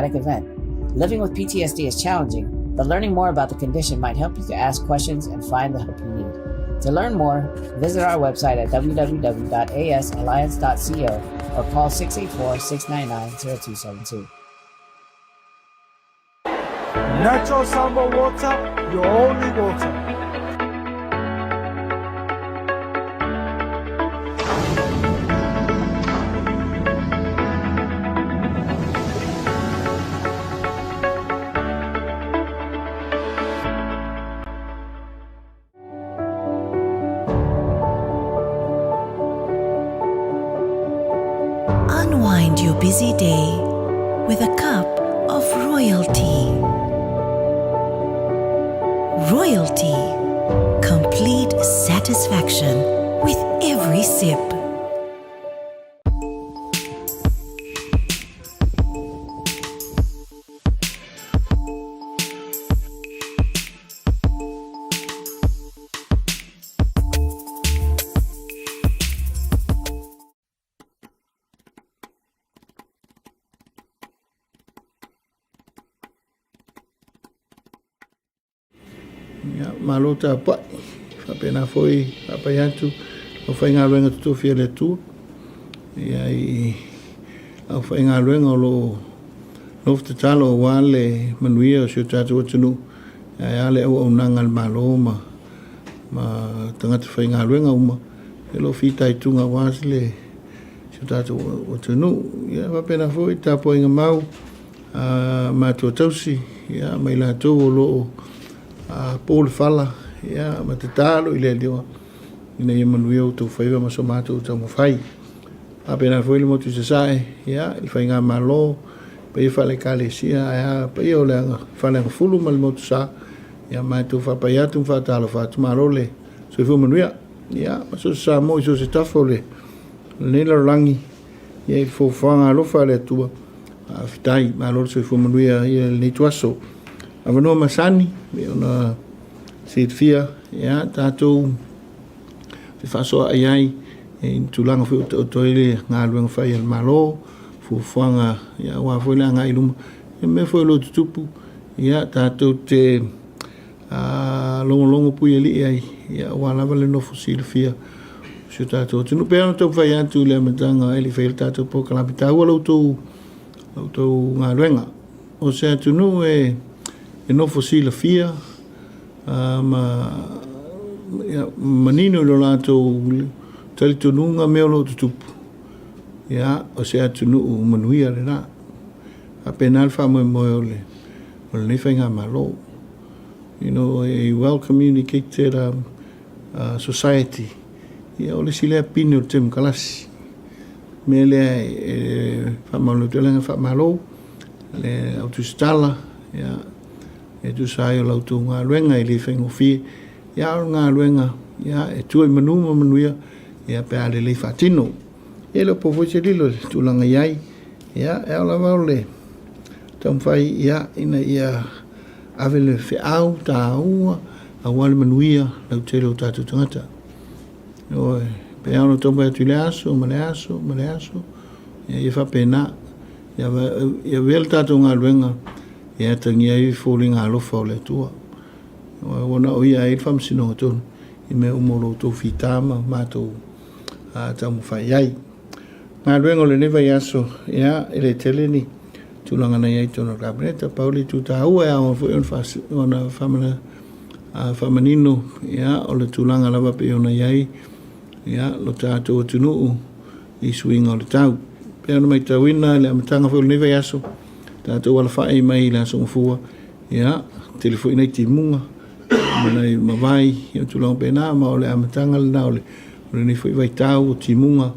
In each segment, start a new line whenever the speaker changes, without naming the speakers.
Event. Living with PTSD is challenging, but learning more about the condition might help you to ask questions and find the help you need. To learn more, visit our website at www.asalliance.co or call 684 699 0272.
Natural Samoa water, your only water.
Unwind your busy day with a cup of royalty. Royalty. Complete satisfaction with every sip.
Ia, malo tapuai. Faapena foi, faapai atu, lau faigaluega totofi a le Atua. Ia, i lau faigaluega o lo o nofo tatalo aua le manuia o si o tatou atunuu, ae a le auaunaga a le Malo ma, ma tagata faigaluega uma, o lo o fitaituga aua le si o tatou atunuu. Ia, faapena foi tapuaiga mau a matua tausi ia, ma i latou o lo o po le fala ia, ma tatalo i le Alii ina ia manuia outou faiva ma so matou taumafai. Faapena foi le motu i Sasae, ia, i le faigamalo, paia faale-ekalesia, ae a paia o le Faleagafulu ma le motu sa, ia matou faapai atu ma faatalofa atu, malo le soifua manuia. Ia, ma so o se Samoa i so o se tafa o lenei lalolagi, ia i le foafoaga alofa a le Atua, faafetai, malo le soifua manuia ia lenei ituaso. Avanoa masani, pei ona silafia, ia, tatou fefaasoaai ai i tulaga foi o taoto ai le galuega fai a le Malo, fuafuaga ia, aua foi le agai i luma. Ia mea foi o lo o tutupu, ia, tatou te logologo puialii ai, ia, aua lava le nofo silafia o si o tatou atunuu. Pei ona taumafai atu i le amataga e le i faia le tatou polokalame, taua la outou, la outou galuega. O se atunuu e, e nofo silafia, ma ia, manino i lo latou talitonuga mea o lo o tutupu, ia, o se atunuu manuia lena. Faapena le faamoemoe o le, o lenei faigamalo. You know, a well communicated um, uh, society, ia, o le isi lea pine o le temokalasi. Mea lea e, e faamalo atu ai le agaga faamalo, le au tusitala, ia, e tusa ai o la outou galuega e le faigofie, ia a o le galuega ia e tua i manu ma manuia ia pe a lelei faatino. Ia e le o po foi se lilo i le tulaga i ai, ia e ao lava o le taumafai ia ina ia ave le feau taua aua le manuia lautele o tatou tagata. Ioe, pe ao ona taumafai atu i le aso ma le aso ma le aso, ia ia faapena. Ia avea le tatou galuega e atagia ai foliga alofa o le Atua. Ua na o ia ai le faamasinoga tonu i mea uma o lo outou fita ma matou taumafai ai. Galuega o lenei vaiaso, ia, e le tele ni tulaga na i ai i totonu o le Kapeneta. Pau le itu taua e ao foi ona faamanino, ia, o le tulaga lava pei ona i ai, ia, lo tatou atunuu i suiga o le tau. Pei ona matauina i le amataga foi o lenei vaiaso, tatou alafai mai i le Aso Gafua, ia, tele foi nai timuga, ma nai mavae, ia tulaga faapena, ma o le amataga lena o lenei foi vaitau o timuga,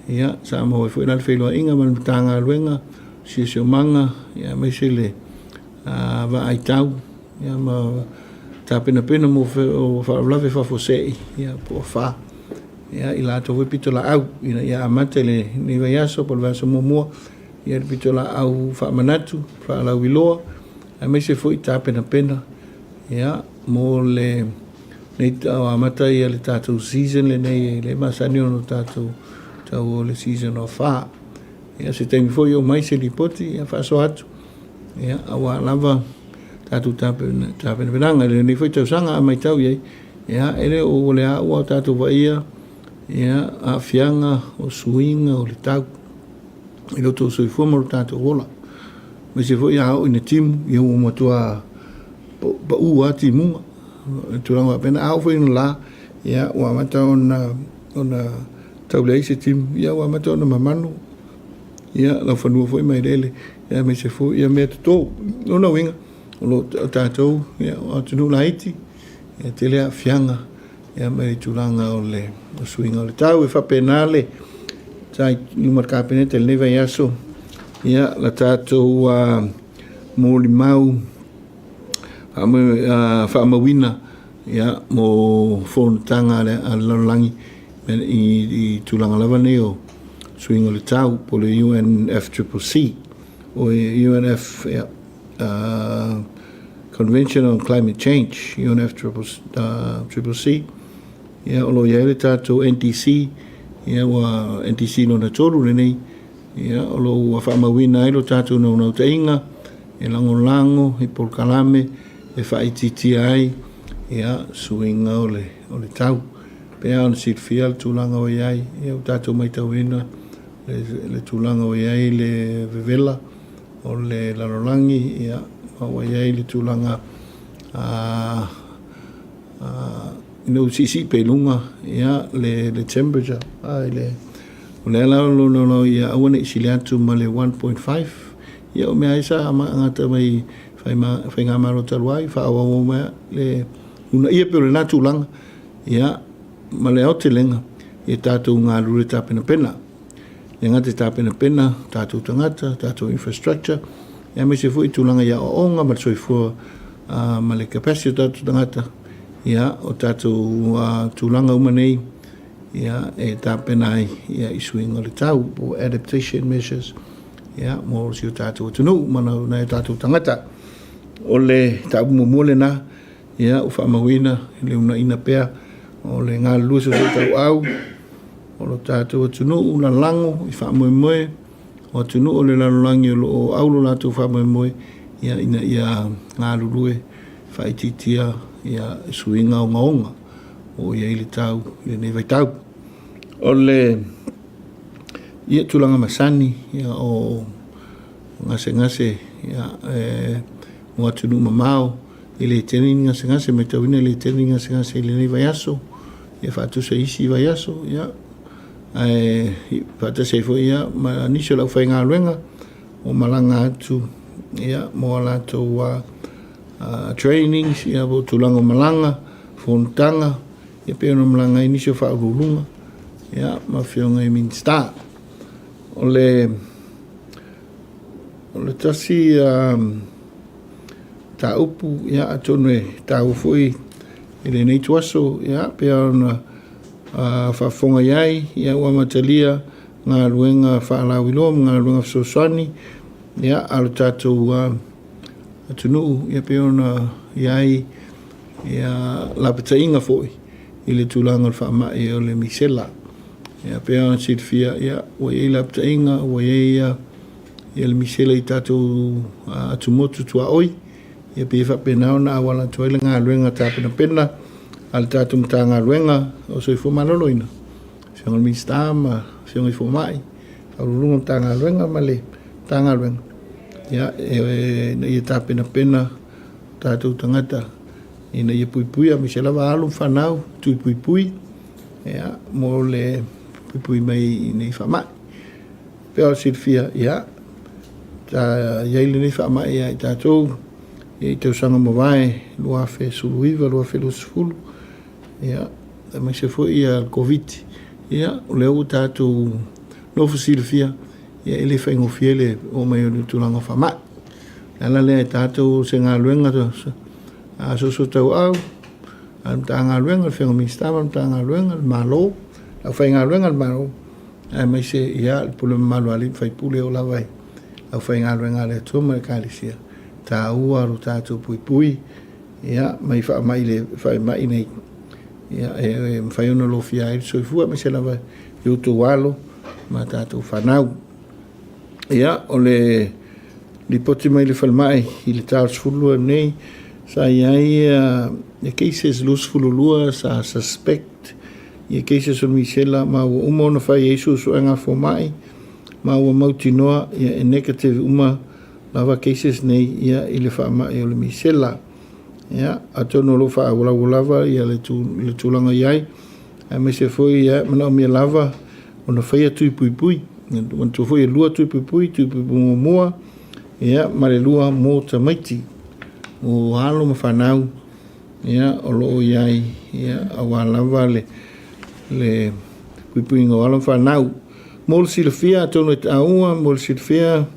ia, sa maua ai foi la le feiloaiga ma le Matagaluega, Siosiomaga, ia, aemaise le vaai tau, ia, ma tapenapena mo faalavelave faafuasei, ia, po o afa. Ia, i latou foi pitolaau ina ia amata i lenei vaiaso po o le vaiaso muamua, ia le pitolaau faamanatu, faalauiloa, aemaise foi tapenapena, ia, mo le nei amata ia le tatou season lenei e le masani ona tatou tau o le season o afa. Ia, se taimi foi oo mai se lipoti, ia faasoa atu. Ia, aua lava tatou tapenapenaga i lenei foi tausaga a matau i ai, ia, e le o ua le a ua tatou vaaia, ia, aafiaga o suiga o le tau i lo outou soifua ma lo tatou ola. Aemaise foi a oo ina timu, ia ua matua pau lava timuga, i tulaga faapena. A oo foi ina la, ia, ua amata ona tau leai se timu, ia ua amata ona mamanu ia laufanua foi ma eleele, ia aemaise foi ia mea toto. O lona uiga, o lo o tatou ia, o atunuu laiti, ia tele aafiaga ia mai le tulaga o le suiga o le tau. E faapena le sa i luma o le Kapeneta i lenei vaiaso, ia la tatou molimau faamauina ia mo fonotaga a le lalolagi i tulaga lava nei o suiga o le tau po o le UNFCCC o le UNF ia, Convention on Climate Change UNFCCC ia o lo o i ai le tatou NDC ia ua NDC lona 3 lenei ia o lo o ua faamauina ai lo tatou naunautaiga e lagolago i polokalame e faaitiitia ai ia suiga o le o le tau. Pei lava ona silafia le tulaga ua i ai, ia ua tatou matauina le tulaga ua i ai le vevela o le lalolagi, ia, ma ua i ai le tulaga ina ua siisii pea i luga ia, le temperature. O lea la o lo o naunau ia aua ne i sili atu ma le 1.5. Ia o mea ai sa gata mai Faigamalo talu ai, faaauau mai le uunaia pei o lena tulaga. Ia, ma le aotelega, ia tatou galulue tapenapena. E le gata i tapenapena tatou tagata, tatou infrastructure, aemaise foi tulaga i aoaoga ma le soifua ma le capacity o tatou tagata, ia, o tatou tulaga uma nei, ia, e tapena ai ia, i suiga o le tau, po o adaptation measures, ia, mo si o tatou atunuu ma nai o tatou tagata. O le mataupu muamua lena, Ia, ua faamauina le uunaina pea o le galulue soosootaua o lo tatou atunuu lalago i faamoemoe o atunuu o le lalolagi o lo o au lo latou faamoemoe ia, ina ia galulue faaitiitia ia suiga ogaoga o i ai le tau i lenei vaitau. O le ia, tulaga masani ia, o gasegase ia, e, mo atunuu mamao E le tele ni gasegase, matauina e le tele ni gasegase i lenei vaiaso, ia faatusa i isi vaiaso, ia, ae faatasi ai foi ia, ma nisi o le aufaigaluega o malaga atu ia, mo a latou trainings, ia, po o tulaga o malaga, fonotaga, ia pei ona malaga ai nisi o faauluuluga ia, ma afioga i Minisita. O le tasi mataupu, ia, atonu e taua foi i lenei ituaso, ia, pei ona faafofoga i ai, ia, ua amatalia galuega faalauiloa ma galuega fesoasoani, ia, a lo tatou atunuu, ia, pei ona i ai ia lapataiga foi i le tulaga o le faamai o le misela. Ia, pei ona silafia, ia, ua i ai lapataiga, ua i ai ia ia le misela i tatou atumotu tuaoi, ia pei e faapena ona auala atu ai le galuega tapenapena a le tatou Matagaluega o Soifua Maloloina, Afioga i le Minisita ma Afioga i Fomai, Faauluuluga o Matagaluega ma le Matagaluega, ia, ina ia tapenapena tatou tagata ina ia puipuia, aemaise lava alo ma fanau, tui puipui, ia, mo le puipui mai i nei faamai. Pei ona silafia, ia, sa i ai lenei faamai ia i tatou i tausaga mavae 2019, 2020, ia, aemaise foi ia le Koviti. Ia, o lea ua tatou nofo silafia, ia e le faigofie le oo mai o le tulaga o faamai. O le ala lea e tatou o se galuega a soosootaua a le Matagaluega, le Afioga i le Minisita ma le Matagaluega, le Malo, le aufaigaluega a le Malo, aemaise ia le pule mamalu a alii ma faipule o lava i aufaigaluega a le Atua ma le Ekalesia, taua lo tatou puipui ia mai faamai le faimai nei ia e mafai ona lofia ai le soifua aemaise lava i outou alo ma tatou fanau. Ia o le lipoti mai le falemai i le ta o le 12 nei, sa i ai ia cases 22 sa suspect ia cases o le misela ma ua uma ona fai ai suesuega a fomai ma ua mautinoa ia e negative uma lava cases nei ia i le faamai o le misela. Ia, atonu o lo o faaauau lava ia le tulaga i ai, aemaise foi ia manaomia lava ona faia tui puipui. Manatua foi e lua tui puipui, tui puipui muamua ia ma le lua mo tamaiti, mo alo ma fanau ia o lo o i ai ia aua lava le le puipuiga o alo ma fanau. Mo le silafia atonu e taua, mo le silafia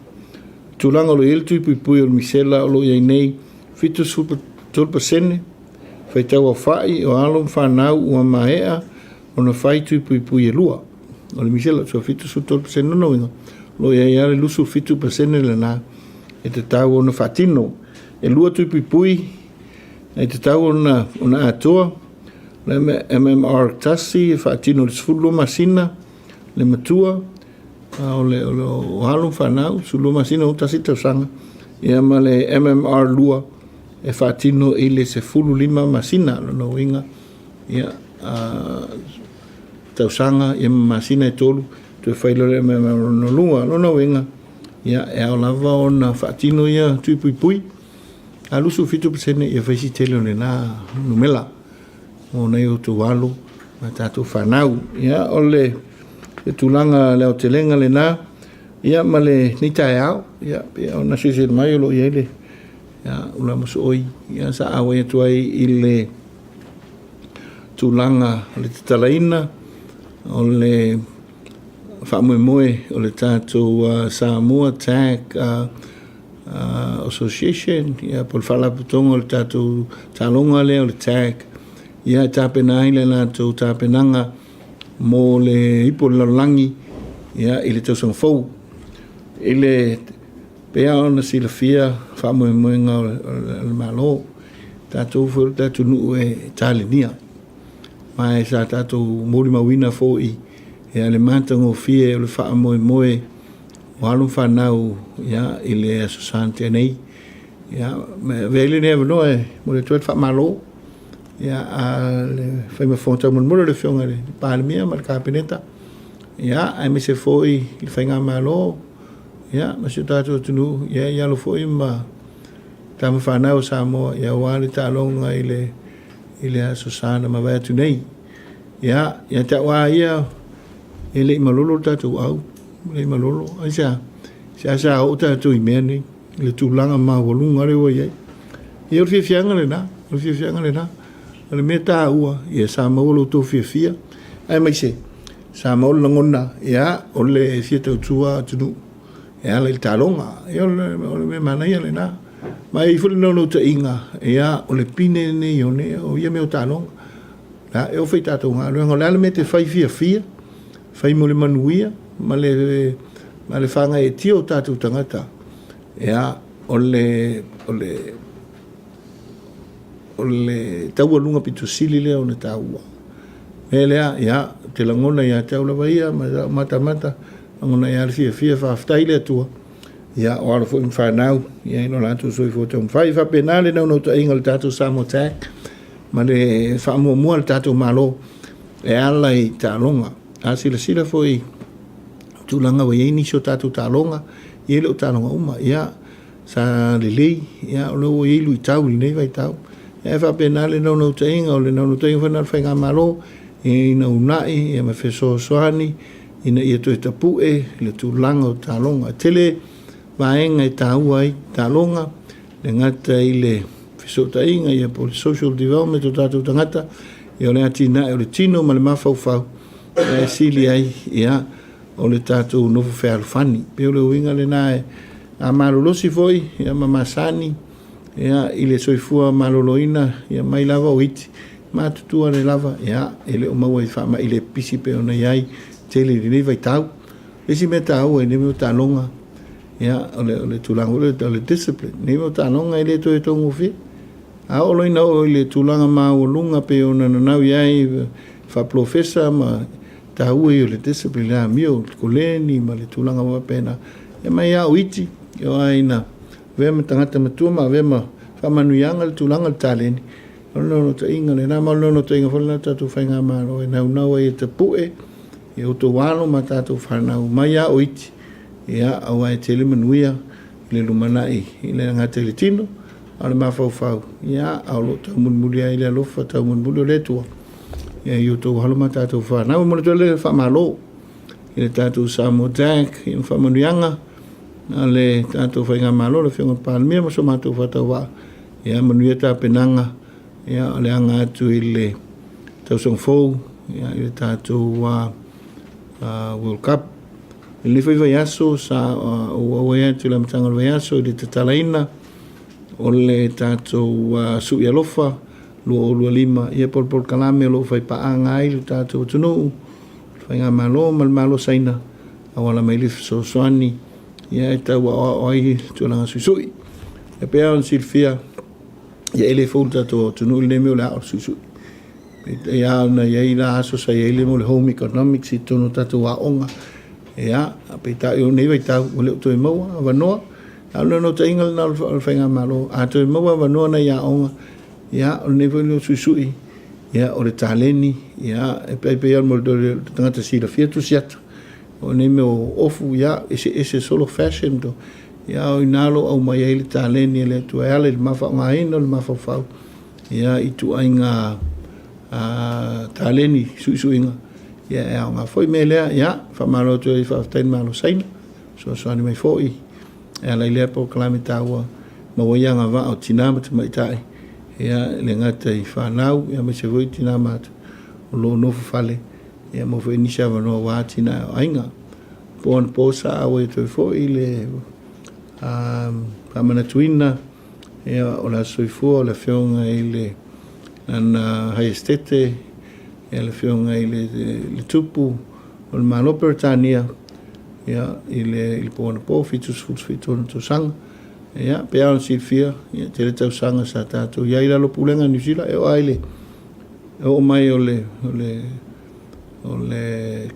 tulaga o lo o i ai le tui puipui o le misela o lo o i ai nei 73% faitau aofai o alo ma fanau ua maea ona fai tui puipui e lua. O le misela, so 73% lona uiga, o lo o i ai lava le 27% lena e tatau ona faatino. E lua tui puipui e tatau ona, ona atoa, le MMR tasi e faatino i le 12 masina le matua, o le, o le o alo ma fanau, 12 masina o tasi tausaga, ia ma le MMR 2 e faatino i le 15 masina, lona uiga, ia, tausaga ia ma masina e tolu, toe fai loa le MMR lona lua. Lona uiga, ia, e ao lava ona faatino ia tui puipui, a 27% ia fai si tele o lena numera mo nai o outou alo ma tatou fanau. Ia, o le tulaga le aotelega lena, ia ma lenei taeao, ia, pei ona silasila mai o lo o i ai le ia, ula mosooi, ia, sa auai atu ai i le tulaga o le tatalaina o le faamoemoe o le tatou Samoa Tag Association, ia, po o le faalapotopotoga o le tatou taaloga lea o le tag, ia, e tapena ai le latou tapenaga mo le ipu o le lalolagi ia, i le tausaga fou. I le pei lava ona silafia faamoemoega o le Malo, tatou foi o le atunuu e talenia, ma e sa tatou molimauina foi ia le matagofie o le faamoemoe o alo ma fanau ia, i le Aso Sa na tea nei. Ia, ma e avea ai lenei avanoa e momoli atu ai le faamalo ia, a le faimafofoga taumolimoli o le Afioga i le Palemia ma le Kapeneta, ia, aemaise foi i le Faigamalo ia, ma si o tatou atunuu, ia, i alo foi ma tama fanau o Samoa, ia, aua le taaloga i le, i le Aso Sa na mavae atu nei. Ia, ia te au lava ia, e le i malolo le tatou au, e le i malolo. Aisea? Seasea oo tatou i mea nei, i le tulaga maualuga lea ua i ai. Ia o le fiafiaga lena, o le fiafiaga lena. O le mea taua, ia sa maua lo outou fiafia, aemaise sa maua le lagona, ia, o le fia tautua atunuu e ala i le taaloga. Ia o le mea manaia lena. Ma e i ai foi le naunautaiga, ia, o le pine lenei o ia mea o taaloga. Ia, e oo foi i tatou galuega, o le a le mea e te fai fiafia, fai mo le manuia ma le, ma le faagaeetia o tatou tagata, ia, o le, o le, o le taualuga pito sili lea ona taua. Mea lea, ia, ou te lagona ia te au lava ia, ma lau matamata, lagona ia le fiafia, faafetai i le Atua, ia, o alo foi ma fanau, ia, i lo latou soifua taumafai. E faapena le naunautaiga o le tatou Samoa Tag, ma le faamuamua a le tatou Malo e ala i taaloga. A silasila foi i tulaga ua i ai nisi o tatou taaloga, e le o taaloga uma, ia, sa lelei, ia, o lea ua i ai luitau i lenei vaitau. Ia, e faapena le naunautaiga, o le naunautaiga foi lena o le Faigamalo, ina uunai ia ma fesoasoani ina ia toe tapue le tulaga o taaloga. E tele vaega e taua ai taaloga, e le gata i le fesootaiga ia po o le social development o tatou tagata, ia o le atinae o le tino ma le mafaufau, e sili ai ia o le tatou nofo fealofani. Pei o le uiga lena e a malolosi foi ia ma masani ia i le soifua maloloina ia mai lava o iti matutua le lava ia e le o maua i faamai le pipisi pei ona i ai tele i lenei vaitau. Le isi mea taua i lenei mea o taaloga ia o le, o le tulaga foi lea o le discipline. Lenei mea o taaloga e le toe taugofie. A oo loa ina oo i le tulaga maualuga pei ona nanau i ai faapolofesa ma taua ia o le discipline, le amio, le koleni ma le tulaga faapena. E mai lava o iti, e oo lava ina Avea ma tagata matua ma avea ma faamanuiaga le tulaga o le taleni. O le naunautaiga lena, ma o le naunautaiga foi lena o le tatou Faigamalo e naunau ai e tapue i outou alo ma tatou fanau mai lava o iti, ia, aua e tele manuia i le lumanai e le gata i le tino, a o le mafaufau, ia, a o lo o taumulimuli ai le alofa taumulimuli o le Atua ia i outou alo ma tatou fanau. E momoli atu ai le faamalo i le tatou Samoa DAC i faamanuiaga a le tatou Faigamalo, le Afioga i le Palemia ma so matou faatauvaa, ia manuia tapenaga ia o le aga atu i le tausaga fou ia i le tatou World Cup. I lenei foi vaiaso sa ou auai atu i le amataga o le vaiaso i le tatalaina o le tatou Sui Alofa 2025, ia po o le polokalame o lo o faipaaga ai le tatou atunuu, le Faigamalo ma le Malo Saina auala mai le fesoasoani ia e tau aoao ai le tulaga suisui. E pei ona silafia, ia e le fou le tatou atunuu i lenei mea o le ao suisui. Peitai lava ona i ai la aso sa i ai le mea o le home economics i totonu o tatou aoga. Ia, peitai o lenei vaitau ua le o toe maua avanoa. A o le naunautaiga lena o le Faigamalo, a toe maua avanoa nai aoga, ia, o lenei foi mea o suisui, ia, o le taleni, ia, e pei lava o le tagata silafia tusi ata. O nei mea o ofu, ia, eseese solo fashion, to, ia, o ina lo aumai ai le taleni e le Atua e ala i le mafaaaogaina o le mafaufau, ia, i ituaiga taleni suisuiga, ia, e aoga foi mea lea, ia, faamalo atu ai, faafetai i le Malo Saina, fesoasoani mai foi, e ala i lea polokalame taua, maua ai agavaa o tina ma tamaitai, ia, e le gata i fanau, ia, aemaise foi tina ma o lo o nofo fale, Ia maua foi nisi avanoa aua atinae o aiga. Po anapo sa auai atu ai foi le faamanatuina ia, o le aso soifua o le afioga i le lana Haiestete, ia, le afioga i le Tupu o le Malo Peretania ia, i le po anapo 77 ona tausaga. Ia, pei lava ona silafia, ia, tele tausaga sa tatou i ai i lalo o pulega a Niu Sila, e oo lava i le E oo mai o le, o le, o le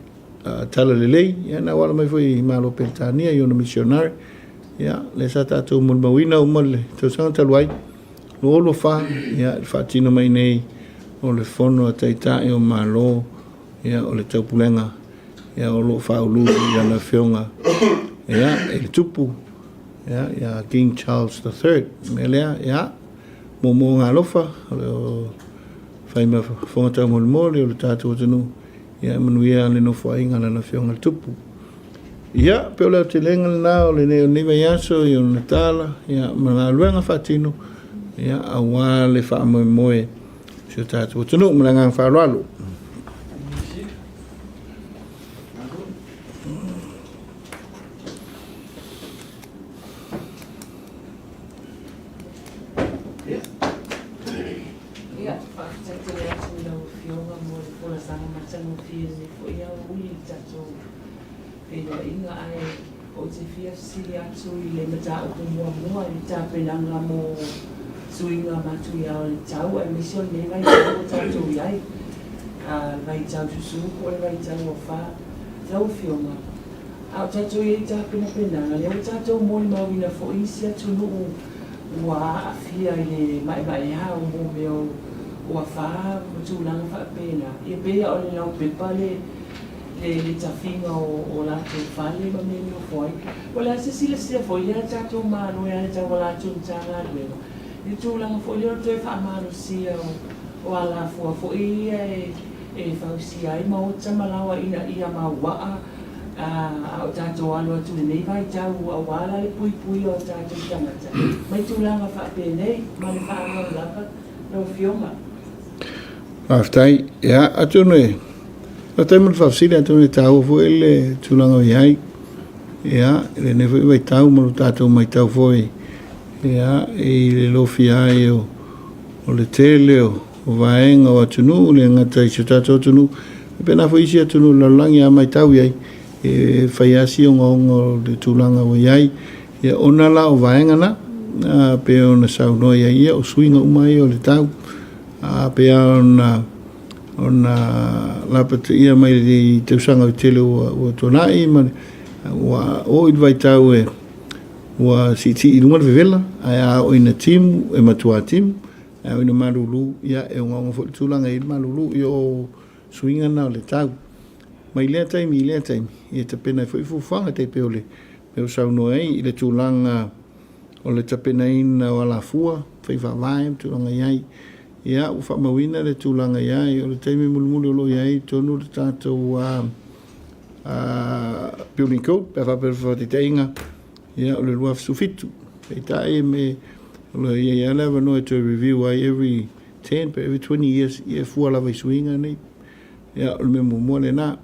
tala lelei, ia na auala mai foi i Malo Peretania i ona missionary, ia, lea sa tatou molimauina uma le tausaga talu ai, 2024, ia, le faatino mai nei o le fono a Taitai o Malo, ia, o le taupulega, ia, o lo o faauluulu i lana afioga, ia, i le tupu, ia, ia King Charles III. O le mea lea, ia, Moomooga alofa, o le fai ma fofoga taumolimoli o le tatou atunuu, ia e manuia le nofoaiga a Lana Afioga i le Tupu. Ia, pe o le aotelega lena o lenei, o lenei vaiaso i ona tala, ia, ma galuega faatino, ia, aua le faamoemoe o si o tatou atunuu. Ma le agaga faaaloalo.
Ia, faafetai tele atu i lau Afioga mo le folasaga matagofie i lenei foi aoauli i le tatou feiloaiga. Ae ou te fia fesili atu i le mataupu muamua i le tapenaga mo suiga matuia o le tau aemaise o lenei vaitau ua tatou i ai, le vaitau susu po o le vaitau afa. Lau Afioga, A o tatou i ai i tapenapenaga, lea ua tatou molimauina foi isi atunuu ua aafia i le maemaea o mō mea o afa ma tulaga faapena. Ia pei lava o le laupepa le le tafiga o latou fale ma mea e nofo ai. Po o le a se silasila foi lea a le tatou Malo e ala tauala atu i le Matagaluega i le tulaga foi lea o le toe faamalosia o alafua foi ia e fausia ai maota ma laoa ina ia mauaa A o tatou alo atu i lenei vaitau aua la le puipuia o tatou tagata mai tulaga faapenei. Ma le faaaloalo lava lau Afioga.
Faafetai. Ia, atonu e, faafetai mo le faafesili, atonu e taua foi le tulaga o i ai. Ia, i lenei foi vaitau ma lo tatou matau foi, ia, i le lofia ai o, o le tele o o vaega o atunuu, le gata i si o tatou atunuu, faapena foi isi atunuu o le lalolagi a matau i ai, e fai lava si ogaoga o le tulaga ua i ai. Ia, ona la o vaega na, pei ona saunoa i ai, ia, o suiga uma ia o le tau, a pei lava ona ona lapataia mai i tausaga tele ua tuanai ma ua oo i le vaitau e Ua siisii i luga le vevela, ae a oo ina timu, e matua timu, ae a oo ina malulu, ia, e ogaoga foi le tulaga e i ai le malulu. Ia o suiga na o le tau. Mai lea taimi i lea taimi, ia e tapena ai foi fuafuaga e tai pei o le mea ua saunoa ai i le tulaga o le tapenaina o alafua, faiga faavae ma tulaga i ai. Ia, ua faamauina le tulaga i ai, o le taimi mulimuli o lo o i ai i totonu le tatou building code, pe a faapea o le faataitaiga, ia, o le 2017. Peitai, me, o lo o i ai lava le avanoa e toe review ai every 10 pe every 20 years, ia e fua lava i suiga nei. Ia, o le mea muamua lena.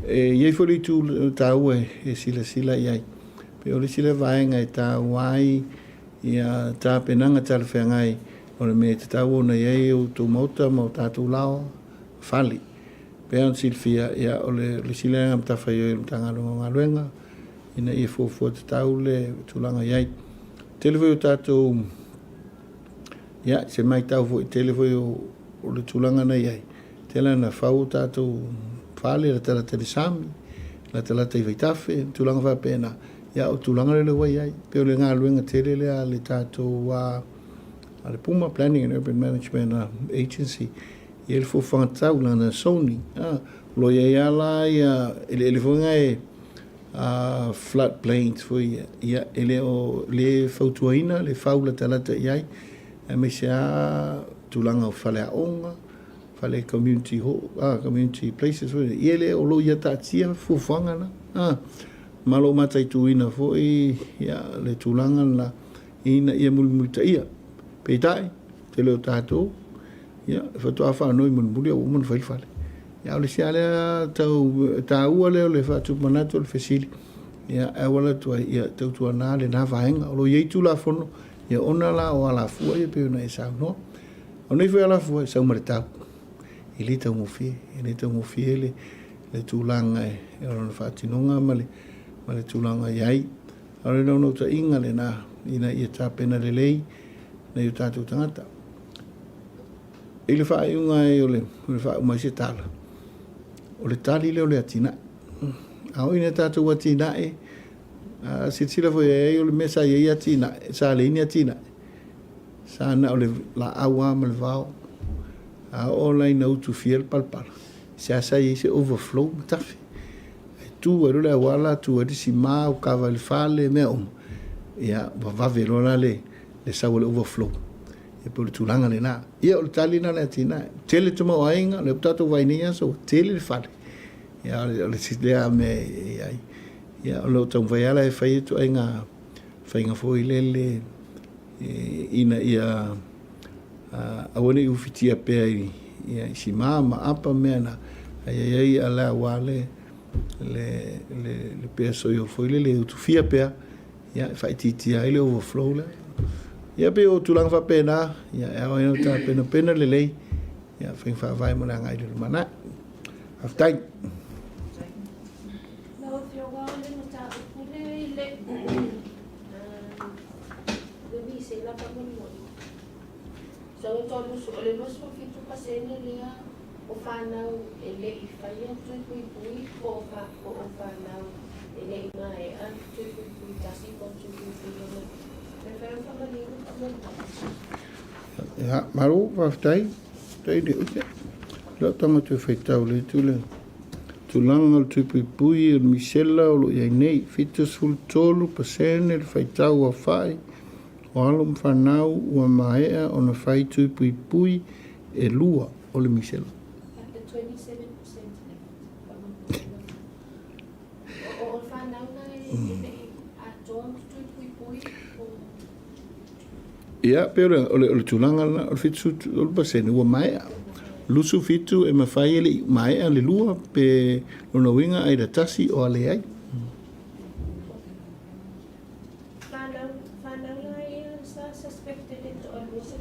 E i ai foi le itu taua e silasila i ai. Pe o le isi lea vaega e taua ai ia tapenaga talafeagai o le mea e tatau ona i ai outou maota ma o tatou laoa fale. Pei ona silafia, ia, o le isi lea matafaioi a le Matagaluega o Galuega, ina ia fuafua tatau le tulaga i ai. Tele foi o tatou, ia, se matau foi, tele foi o le tulaga na i ai, tele na fau o tatou fale latalata i le sami, latalata i vaitafe, tulaga faapena, ia, o tulaga lea ua i ai. Pei o le galuega tele lea a le tatou a le PUMA, Planning and Urban Management Agency, i le fuafuaga tatau lana Sony. A, o lo o i ai lava la ia eleele foi na e flood plains foi ia, ia e le o le fautuaina le fau latalata i ai, aemaise lava tulaga o faleaoga, fale community hall, community places foi ia, e le o lo o ia taatia fuafuaga na. Ma o lo o mataituina foi ia le tulaga lena ina ia mulimulitaia. Peitai, tele o tatou, ia, faatoa faanoi mulimuli a ua uma ona fai le fale. Ia, o le isi lava lea tau taua lea o le faatupu manatu o le fesili, ia, e auala atu ai, ia, tautuana lena vaega. O lo o i ai Tulafono, ia, ona la o alafua ia pei ona e saunoa. O nei foi alafua e sau ma le tau. E le taugofie, e le taugofie le, le tulaga e, o lona faatinoga ma le, ma le tulaga i ai. A o le naunautaiga lena, ina ia tapena lelei nai o tatou tagata. I le faaiuga ai o le, o le faauma ai se tala, o le tali lea o le atinae. A oo ina tatou atinae, a silasila foi i ai o le mea sa i ai atinae, sa leai ni atinae, sa na o le laau lava ma le vao. A oo la ina utufia le palapala, seasea i ai se overflow ma tafe. E tu ai loa le auala, tu ai le sima, ua kava i le fale, mea uma. Ia, ua vave loa la le, le sau o le overflow. Ia pei o le tulaga lena. Ia, o le tali lena o le atinae. Tele tamaoaiga, lea ua tatou vaai i nei aso, ua tele le fale. Ia, o le isi lea mea e i ai. Ia, o lo o taumafai lava la e fai ituaiga faiga foi lele ina ia aua ne i ufitia pea i, ia, i sima ma apa mea na, ae i ai a le aua le, le, le, le pea soio foi lele e utufia pea, ia, e faaitiitia ai le overflow lea. Ia pei o tulaga faapena, ia, e ao ai ona tapenapena lelei, ia, faiga faavae mo le agai i le lumanai. Faafetai.
Lau Afioga o le mataupu lea i le le misela faamolemole. So o le 27% lea o fanau e le i faia tui puipui po o fanau e le i maea tui puipui tasi po o tui puipui lona lua. Pe mafai ona faamanino faamolemole.
Ia, malo, faafetai. Faafetai le ute. Lau tagata e faitau le itu lea. Tulaga o le tui puipui o le misela o lo o i ai nei, 73% le faitau aofai o alo ma fanau ua maea ona fai tui puipui e lua o le misela.
At the 27% left. O fanau na e le i atoa tui puipui o
Ia, pei o le, o le, o le tulaga lena, o le 73% ua maea. 27 e mafai e le i maea le lua, pe lona uiga either tasi o a leai.
Whanau, whanau la ia sa suspected e toalua le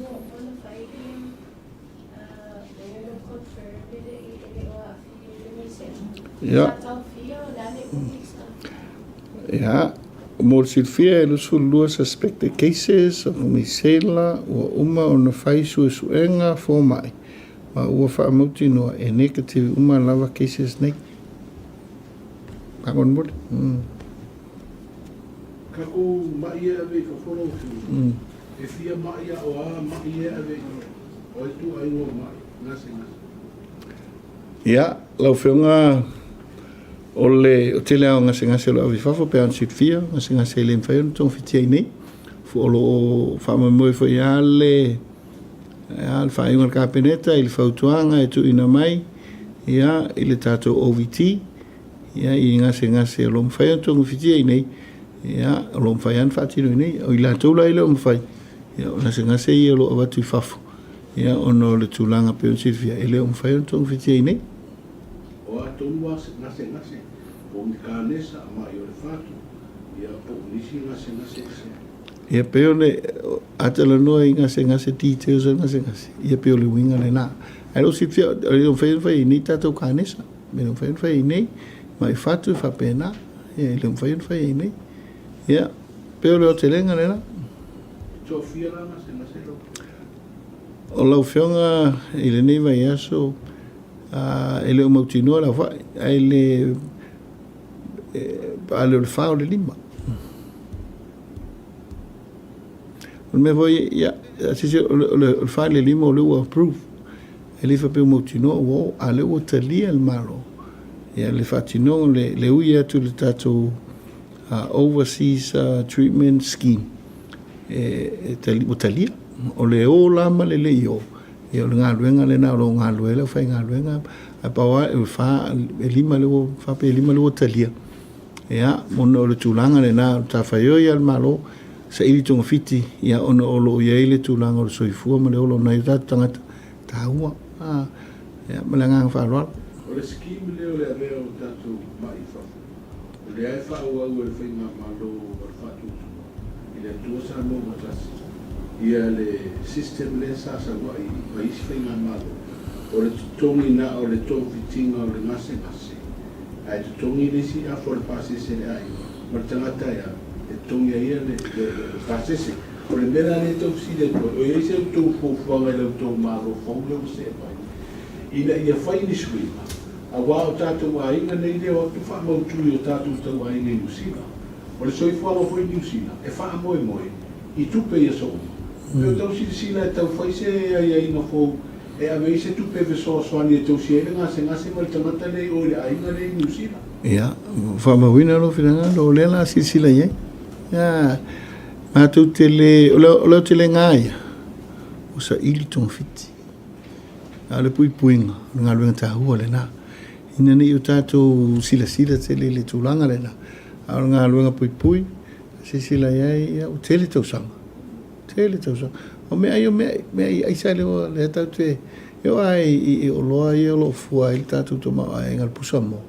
ua uma ona fai ia uh, confirm e le i e le o aafia i le misela.
Ia.
Sa taofia o le a le umi sa.
Ia, mo le silafia e 22 suspected cases o misela ua uma ona fai suesuega fomai ma ua faamautinoa e negative uma lava cases nei. Faamolemole. Mm.
Tatou ma'i ia e ave i fafo lau Afioga, e fia ma'i a o a ma'i ia e ave i fafo? O ai ituaiga o ma'i gasegase?
Ia, lau Afioga, o le tele lava o gasegase o lo o ave i fafo, pe a ona silafia, o gasegase e le mafai ona togafitia i inei. O lo o faamoemoe foi lava le faaiuga a le Kapeneta i le fautuaga e tuuina mai ia, i le tatou OVT, ia, i gasegase o lo o mafai ona togafitia i inei, ia, o lo o mafai lava ona faatino i inei. O i latou la e le o mafai, ia, o gasegase ia o lo o avatu i fafo, ia, ona o le tulaga pei ona silafia, e le o mafai ona togafitia i inei.
O a tonu gasegase, po o ni kanesa, ma'i o le fatu, ia, po o nisi gasegase ese.
Ia, pei o le, a talanoa i gasegase, details o le gasegase, ia pei o le uiga lena. Ae le o silafia, e le o mafai ona fai i inei tatou kanesa. E le o mafai ona fai i inei, ma'i fatu e faapena, ia, e le o mafai ona fai i inei. Ia, pei o le aotelega lena.
E toafia la gasegase lau Afioga?
O lau Afioga i lenei vaiaso, e le o mautinoa le aofai, ae le, a le o le 4 o le 5. O le mea foi, ia, sisi, o le 4 i le 5 o lea ua approve. E le faapea ua mautinoa ua oo, a o lea ua talia e le Malo ia le faatinoga, le ui atu i le tatou Overseas Treatment Scheme, e ua talia. O le o la ma le le i o, ia o le galuega lena o lo o galulue ai le aufaigaluega, ae pau lava e fa, e lima lea ua, fa pe lima lea ua talia, ia, ona o le tulaga lena o le matafaioi a le Malo, saili togafiti, ia, ona o lo o i ai le tulaga o le soifua ma le ola o nai o tatou tagata, taua. A, ia, ma le agaga faaaloalo.
O le scheme lea o le avea o tatou mai i fafo, o lea e faaauau e le Faigamalo a le Faatuatua i le Atua Samoa ua tasi, ia le system lea sa sau ai mai isi Faigamalo, o le totogi na o le togafitiga o le gasegase, ae totogi le isi afa o le pasese i le aiga ma le tagata e alu, e totogi ai ia le pasese. O le mea la lea e tau fesili atu ai, o i ai se outou fuafuaga i la outou Malo fou lea ua see mai, ina ia fai ni suiga, aua o tatou aiga nei lea o atu faamautu i o tatou tauaiga i Niu Sila. O le soifuaga foi i Niu Sila, e faamoemoe i tupe i aso uma. Pe o tau silasila e tau fai se aiaiga fou e ave ai se tupe e fesoasoani e tausia ai le gasegase ma le tagata lea i o i le aiga lea i Niu Sila.
Ia, ua faamauina lou finagalo, o lea o le a silasila i ai. Ia, matou te le, o le aotelega lava ia, ua saili togafiti. A o le puipuiga, o le galuega taua lena. Ina ne i o tatou silasila tele i le tulaga lena, a o le galuega puipui, silasila i ai, ia, ua tele tausaga, tele tausaga. O meaai o meaai, meaai aisa lea ua, lea tatou te, e oo lava i oloa ia o lo o fua ai le tatou tamaoaiga, le pusamoa,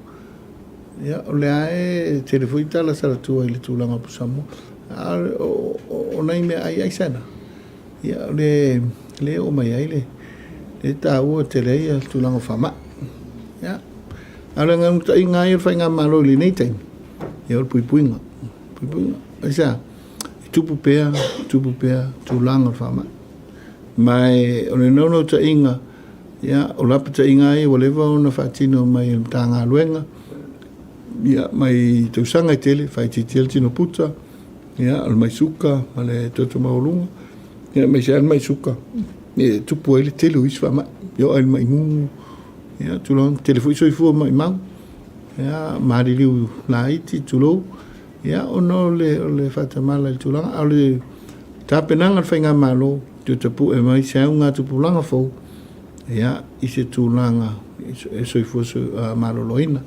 ia, o lea lava e tele foi tala sa alu i le tulaga o pusamoa, a o nai meaai aisa na, ia, o le, lea e oo mai ai le, le taua tele ai le tulaga o faamai. Ia, a o le naunautaiga lava ia o le faigamalo i lenei taimi, ia o le puipuiga, puipuiga. Aisea? E tupu pea, tupu pea tulaga o le faamai. Ma e, o le naunautaiga, ia, o lapataiga lava ia ua leva ona faatino mai e le Matagaluega, ia, mai tausaga e tele, faaitiitia le tino puta, ia, o le mai suka ma le toto maualuga, ia, aemaise lava le mai suka, e tupu ai le tele o isi faamai, e oo lava i le mai gugu, ia, tulaga, tele foi soifua maimau, ia, maliliu laiti, tulou, ia, ona o le, o le faatamala i le tulaga, a o le tapenaga a le faigamalo, toe tapue mai se augatupulaga fou, ia, i se tulaga e soifua maloloina.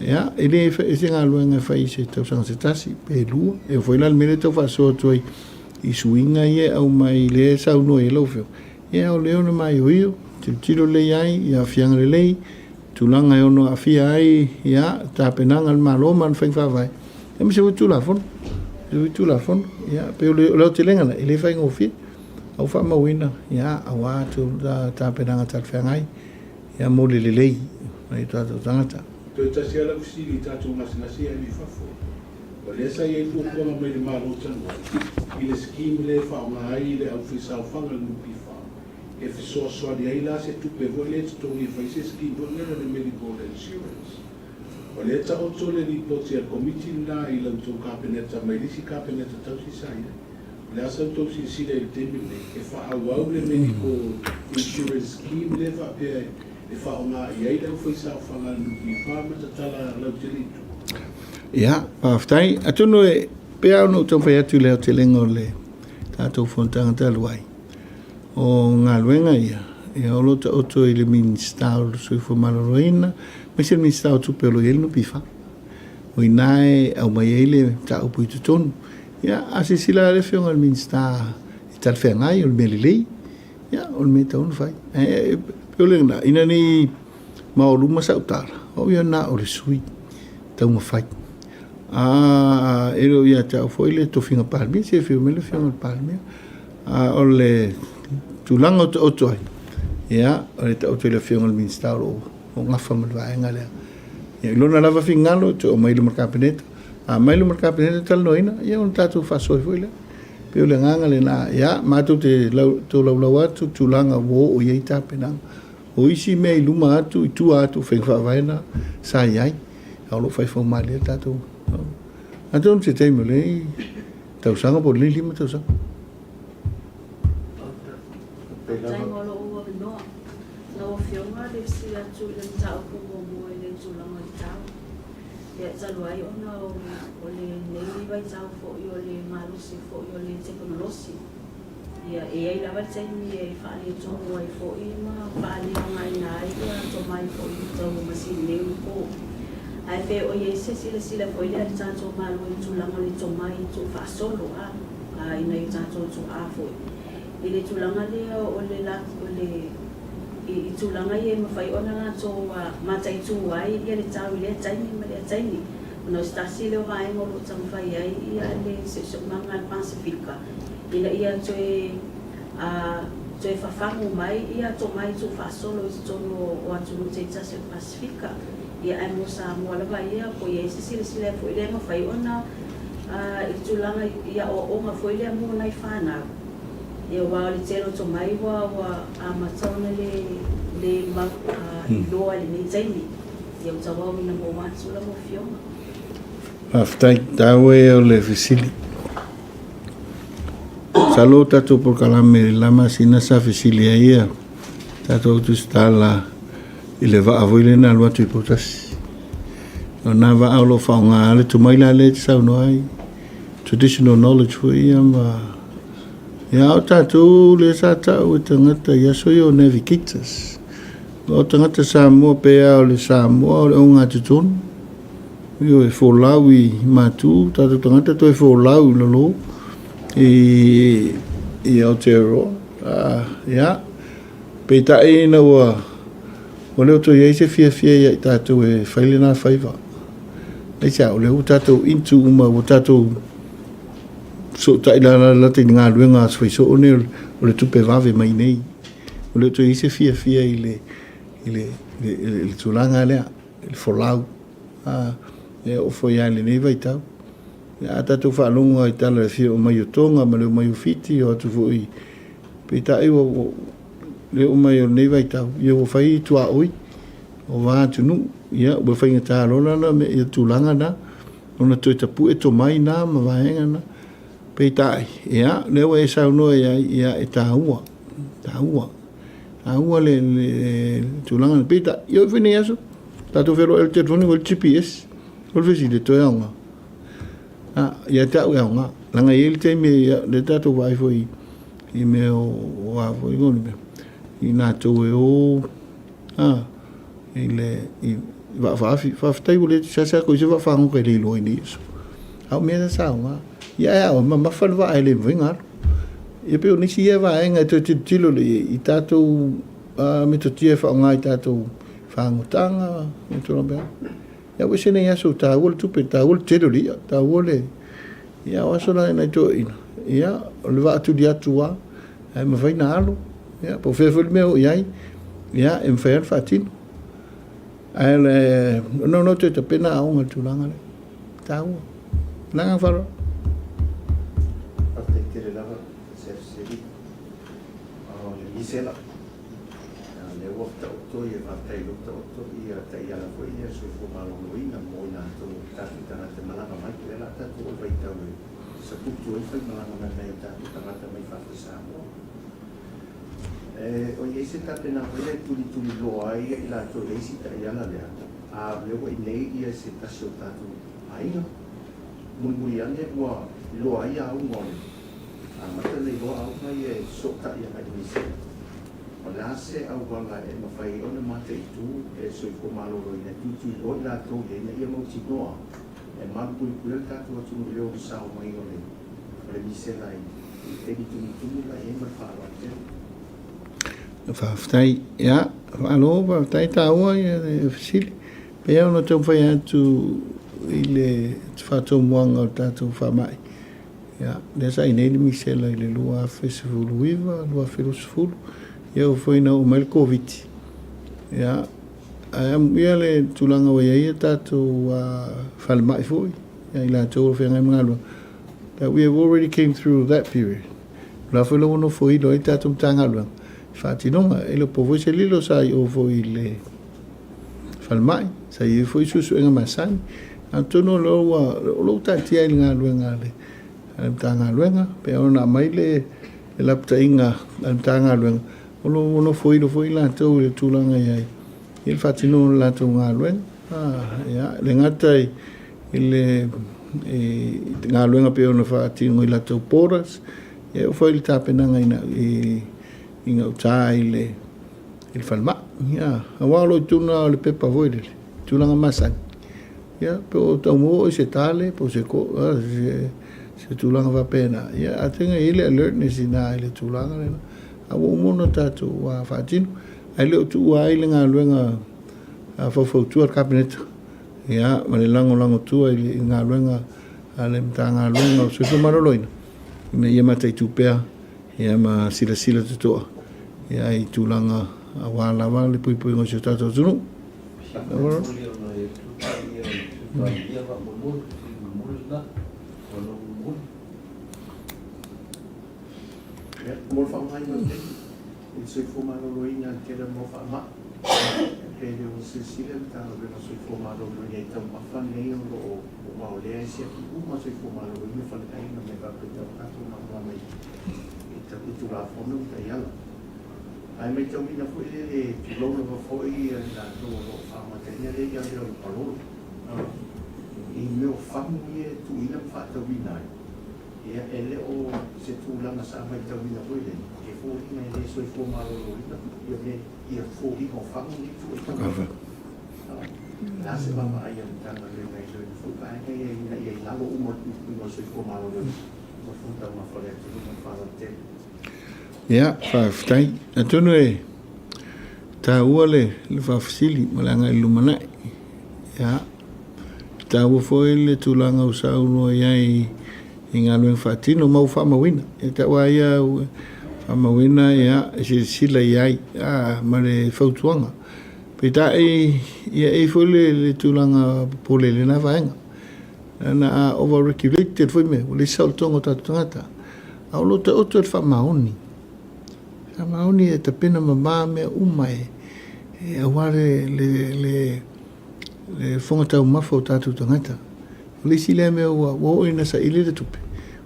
Ia, e le e se galuega e fai i se tausaga se tasi, pe lua. E oo foi la i le mea lea e tau faasoa atu ai i suiga ia e aumai lea e saunoa i ai lau Afioga, ia o lea ona maioio, tilotilo lelei ai i aafiaga lelei, tulaga e ono aafia ai ia tapenaga a le Malo ma ana faiga faavae, aemaise foi Tulafono, aemaise foi Tulafono. Ia, pei o le aotelega lena, e le faigofie. A ua faamauina, ia, aua tapenaga talafeagai, ia mo le lelei o nai o tatou tagata.
Toe tasi lava lau fesili i tatou gasegase ia ave i fafo. O lea sa i ai fuafuaga mai le Malo talu ai i le scheme lea e faaaoga ai le aufaisaofaga a le NPF e fesoasoani ai la se tupe foi lea e totogi e fai se scheme foi lea o le medical insurance. O lea e taoto le lipoti a le Komiti lena i la outou Kapeneta mai le isi Kapeneta tausi sa i ai. O le a sa outou silasila i le taimi lenei e faaauau le Medical Insurance Scheme lea faapea e faaaoga i ai le aufaisaofaga a le NPF ma tatala lautele i tua?
Ia, faafetai. Atonu e pei lava ona ou taumafai atu i le aotelega o le tatou fonotaga talu ai, o galuega ia, ia o lo o taoto i le Minisita o le Soifua Maloloina, aemaise le Minisita o Tupe o lo o i ai le NPF. O i ina e aumai ai le mataupu i totonu. Ia, a silasila lava le Afioga i le Minisita e talafeagai, o le mea lelei, ia, o le mea e tatau ona fai. Ae pei o lena, ina ne i maoluma sau tala, o au ia na o le sui taumafai. A e le o ia te au foi le tofiga Palemia, se afio mai le Afioga i le Palemia. A o le tulaga o taoto ai, ia, o le taoto i le Afioga i le Minisita o lo o gafa ma le vaega lea. Ia, i lona lava finagalo, e toe aumai i luma o le Kapeneta. A aumai i luma o le Kapeneta talanoaina, ia ona tatou faasoa ai foi lea. E pei o le agaga lena, ia, matou te tolaulau atu tulaga ua oo i ai tapenaga. O isi mea i luma atu, i tua atu o faiga faavae na sa i ai, a o lo o fai faumalie le tatou. Atonu se taimi o lenei tausaga po o lenei 5 tausaga.
Faafetai mo lou avanoa. Lau Afioga, le fesili atu i le mataupu muamua i le tulaga o le tau. Ia, talu ai ona o lenei vaitau foi o le malosi foi o le tekonolosi, ia, e i ai lava le taimi e faaletonu ai foi ma faaleaogaina ai ia tomai foi tau masini nei ona po. Ae pe o i ai se silasila foi lea a le tatou Malo i le tulaga o le tomai tuufaasolo a i nai o tatou tuaa foi i le tulaga lea o le o le i tulaga ia e mafai ona latou mataitu ai ia le tau i lea taimi ma lea taimi ona o se tasi lea o vaega o lo o taumafai ai ia le siosiomaga a le Pasefika ina ia toe toe fafagu mai ia tomai tuufaasolo i totonu o atunuu taitasi o le Pasefika. Ia ae mo Samoa lava ia, po i ai se silasila foi lea e mafai ona i le tulaga i aoaoga foi lea mo nai fanau. Ia aua o le tele o tomai ua ua amata ona le le mau iloa i lenei taimi. Ia ua tauauina maua atu lau Afioga.
Faafetai, taua ia o le fesili. Masalo o tatou polokalame i le la masina sa fesili ai ia tatou tusitala i le vaa foi lea na alu atu i Poutasi. O na vaa o lo o faaaoga le tomai la lea e te saunoa ai, traditional knowledge foi ia ma... Ia o tatou lea sa tau e tagata i aso ia o navigators. O tagata Samoa pe a o le Samoa o le ogatotonu. Ioe, folau i Matu, tatou tagata toe folau i lalo i, i Aotearoa. Ia, peitai ina ua, ua le o toe i ai se fiafia ia i tatou e fai lena faiva. Aisea, o lea ua tatou into uma, ua tatou fesootai lalalata i le galuega a fai soo nei o le tupe vave mai nei. Ua le o toe i ai se fiafia i le, i le, i le, i le tulaga lea, i le folau. A, e oo foi lava i lenei vaitau. A tatou faalogo lava i tala i le fia omai o Toga ma le omai o Fiti, o atu foi, peitai ua, ua, le oo mai o lenei vaitau, ia ua fai tuaoi o va atunuu. Ia ua faigata loa la ia tulaga na, ona toe tapue tomai na ma vaega na. Peitai, ia, lea ua e saunoa i ai, ia e taua, taua. Taua le, le, le tulaga na. Peitai, ia oo foi nei aso, tatou feloai i le telefoni ua i ai le GPS. O le fesili, e toe aoga? A, ia te au e aoga. Leaga e i ai le taimi, ia, lea tatou vaai foi i mea o, o a foi, o le mea, i latou e o, a, i le, i vaafaafi. Faafetai ua le, seasea koe i se vaafagota e le iloa i nei aso. A o mea na sa aoga. Ia ae a oe, mamafa le vaa e le mafai ona alu. Ia pei o nisi ia vaega e toe tilotilo lelei i ai i tatou metotia e faaaoga i tatou fagotaga ma tulaga faapena. Ia ua ese nei aso taua le tupe, taua le tele o le i'a, taua le... Ia o aso la nai toeaiina, ia o le vaa tuli atu lava ae mafai ona alo, ia po o fea foi le mea o i ai, ia e mafai lava ona faatino. Ae o le naunau toe tapena aoga i le tulaga lea. Taua. Le agaga faaaloalo.
Faafetai tele lava Chef Seli o le misela. lea ua taoto ia, faafetai o lea ua taoto ia taiala foi ia soifua maloloina mo i latou o tatou tagata e malaga mai. O lea o le a tatou oo i le vaitau e saputu ai le faimalaga mai nai o tatou tagata mai fafo i Samoa. O i ai se tapenaga foi lea e tulituliloa ai i latou e leai si taiala lea, a o lea ua i inei ia se tasi o tatou aiga, mulimuli ane ua iloa ai auga o le amata ona iloa auga ia e fesootai agai i misela. O le a se auala e mafai ai ona mataitu e le soifua maloloina e tulituliloa i latou ia ina ia mautinoa e malupuipuia le tatou atunuu i le onosao mai o le misela i le taimi tumutumu la i ai ma le faaaloalo tele.
Faafetai. Ia, malo faafetai taua ia le fesili. Pei ona taumafai atu i le faatomuaga o le tatou faamai, ia, lea sa i nei le misela i le 2019, 2020, ia ua foi ina oo mai le Koviti. Ia, ae amuia le tulaga ua i ai a tatou falemai foi, ia i latou o feagai ma galuega, that we have already came through that period. O la foi la ua nofoilo ai le tatou Matagaluega i faatinoga. E le o po foi se lilo sa i o foi i le falemai, sa i ai foi suesuega masani. Atonu o lea ua, o lo o taatia ai le galuega a le Matagaluega, pe ona aumai le lapataiga a le Matagaluega, o lo o nofoilo foi latou i le tulaga i ai i le faatinoga o le latou galuega. Ia, le gata i le galuega pei ona faatino i latou borders, ia e oo foi i le tapenaga i gauta i le i le falemai. Ia, aua o lo o i totonu lava o le pepa foi lele, tulaga masani, ia, pe o tau maua oe i se tale po o se, se tulaga faapena, ia, atonu e i ai le alertness i ina i le tulaga lena, a ua uma ona tatou faatino. Ae le o tuua ai le galuega faufautua a le Kapeneta, ia, ma le lagolago tua i le galuega a le Matagaluega o le Soifua Maloloina, ina ia mataitu pea ia ma silasila totoa ia i tulaga aua lava le puipuiga o si o tatou atunuu.
Mo le faaaogaina o le taimi i le soifua maloloina i le tele o mau faamai, pe le o silasila le Matagaluega o Soifua Maloloina i taumafa nei o lo o aua o lea e siaki uma soifua maloloina, faleaiga ma mea faapena, ua tatou malamalama i Tulafono ma taiala. Ae matauina foi le tulou lava foi i latou o lo o faamataina lea ia mea o le palolo i mea o fagu ia e tuuina ma faatauina ai. Ia, e le o se tulaga sa matauina foi lea, e foliga e le soifua maloloina ia mea ia foliga o fagu nei tuu ai. O le a se vaavaai a le Matagaluega i lona foi vaega ia ina ia i lalo uma o le puipuiga o le soifua maloloina ma le fono taumafa o le atunuu ma le faaaloalo tele.
Ia, faafetai. Atonu e taua le faafesili ma le agai i le lumanai. Ia, e taua foi le tulaga ua saunoa i ai i galuega faatino ma ua faamauina. E tau lava ia ua faamauina, ia, e silasila i ai, ma le fautuaga. Peitai, ia e i ai foi le tulaga popole i lena vaega. Leaga a over regulated foi mea, ua leai se saolotoga o tatou tagata. A o lo o taoto e le faamaoni. Faamaoni e tapena mama mea uma e aua le le le fofoga taumafa o tatou tagata. O le isi lea mea ua oo ina saili le tupe,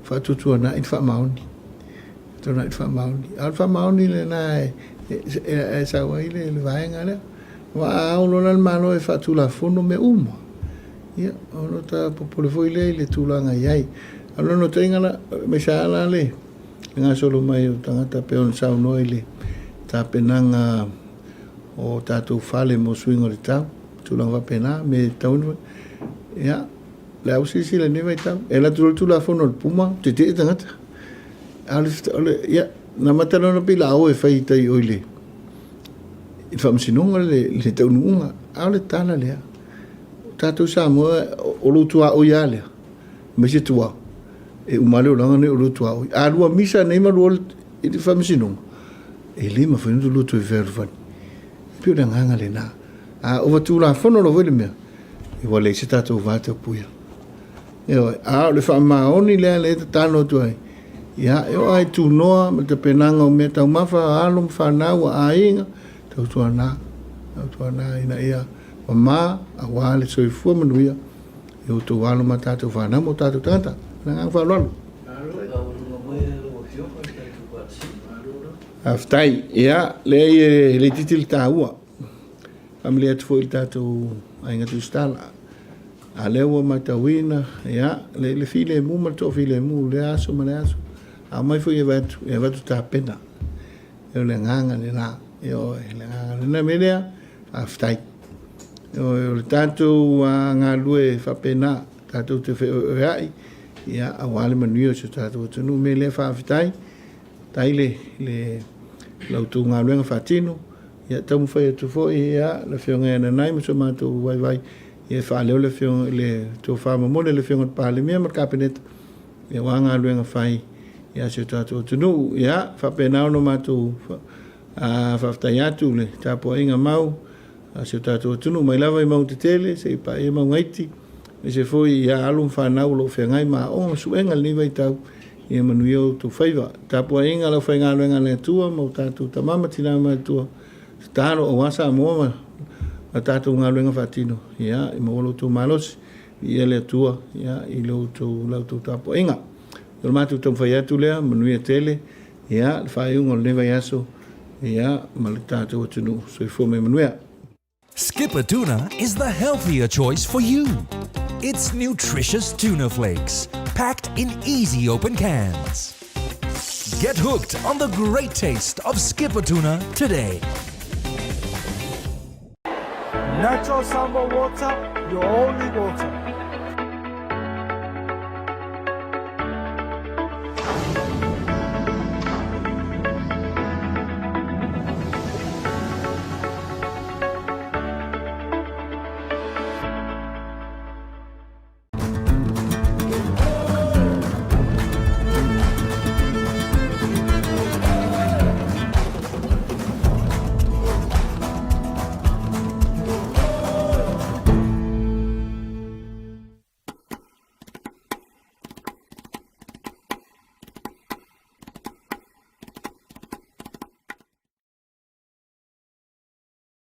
faatuatuanai le faamaoni. Tuanai le faamaoni. A o le faamaoni lena e sau ai le vaega lea. Aua a ao loa la le Malo e faatulafono mea uma, ia, ona ta popole foi lea i le tulaga e i ai. A o le naunautaiga la, aemaise lava la le gasolo mai o tagata pei ona saunoa i le tapenaga o tatou fale mo suiga o le tau, tulaga faapena, mea e tatau ona fai. Ia, o le a ua silasila i lenei vaitau, e alu atu loa le Tulafono a le PUMA, tetee tagata. A o le, ia, na amata loa ona pei o le a o e fai i tai i o i le Faamasinoga le taunuuga. A o le tala lea, o tatou Samoa, o lou tuaoi lava lea, aemaise tua, e uma lava le olaga lenei o lou tuaoi. A lua misa nei ma lua i le Faamasinoga, e le mafai ona lua toe fealofani. E pei o le agaga lena. A ova tulafono loa foi le mea, ua leai se tatou vatapuia. Ioe, a o le faamaoni lea lea e tatalo atu ai, ia, e oo lava i tunoa ma tapenaga o meataumafa a alo ma fanau a aiga, Tautuana, tautuana ina ia mamā aua le soifua manuia i outou alo ma tatou fanau ma o tatou tagata. Ma le agaga faaaloalo. Faafetai. Ia, leai e le itiiti le taua. Faamalie atu foi i le tatou aiga Tusitala. A lea ua matauina, ia, le, le filemu ma le toafilemu i lea aso ma lea aso. A omai foi e avatu, e avatu tapena. O le agaga lena. Ioe, le agaga lena mea lea, faafetai. Ioe, o le tatou galulue faapena, tatou te feoeoeai, ia, aua le manuia o si o tatou atunuu. Mea lea, faafetai. Faafetai le, le, la outou galuega faatino. Ia, taumafai atu foi, ia, le Afioga ia Nanai ma so matou vaivai, ia, e faaleo le Afioga, le tofa momoli a le Afioga i le Palemia ma le Kapeneta, ia, aua galuega fai ia si o tatou atunuu. Ia, faapena ona matou faafetai atu le tapuaiga mau a si o tatou atunuu mai lava i mauga tetele seia paia mauga iti, aemaise foi ia alo ma fanau o lo o feagai ma aoga ma suega i lenei vaitau, ia manuia outou faiva. Tapuaiga a le aufaigaluega a le Atua ma o tatou tama ma tina matutua, tatalo aua Samoa ma ma tatou galuega faatino, ia, ia maua lo outou malosi, viia le Atua, ia, i lo outou, la outou tapuaiga. O le matou taumafai atu lea, manuia tele, ia, le faaiuga o lenei vaiaso, ia, ma le tatou atunuu. Soifua ma ia manuia.
Skipper Tuna is the healthier choice for you. It's nutritious tuna flakes, packed in easy open cans. Get hooked on the great taste of Skipper Tuna today.
Natural Samoa Water, your only water.